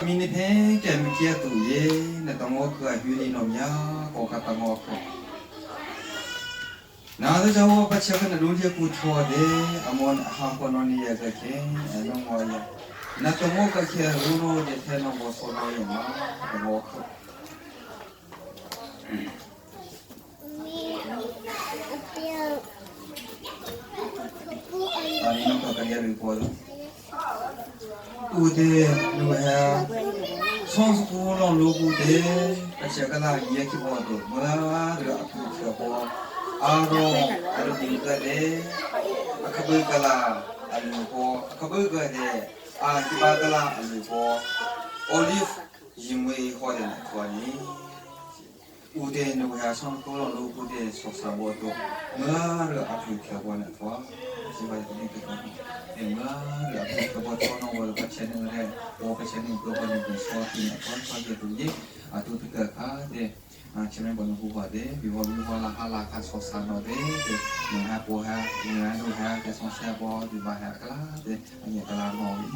Mi ni phe ke mi kia tu ye na tango ka hu ni nom ya ko ka tango ko. Na da jawo pa chia ka na lu lia ku tho de amon ha ko no ni ya ka ke no ngo ya. Na tango ka ke ru no de the no bo so no ya ma tango ko. Ani no ka ka ya ru ko. U te nu he song su long lu ku te ka chia ka la ye ki bo do ma ru a ku thia bo a ro a ru ding ka de a kha bu ka la a lu bo a kha bu ka de a ki ba ka la a lu bo olive yimwe ho de na thwa ni. U te nu he song ko lo lu ku te sok sa bo to nga ru a phu thia bo na thwa si ba ni te ko e nga ru a phu thia bo to no wo pa chen ne re wo pa chen ni ko ba ni so ti na thwa thwa ye tu ye a tu tu ka kha de a chen bo no hu wa de bi wo bi wo la ha la kha sok sa no de de nu ha po ha nu ha nu ha ke song sa bo bi ba ha ka la de a ni ka la mo wi.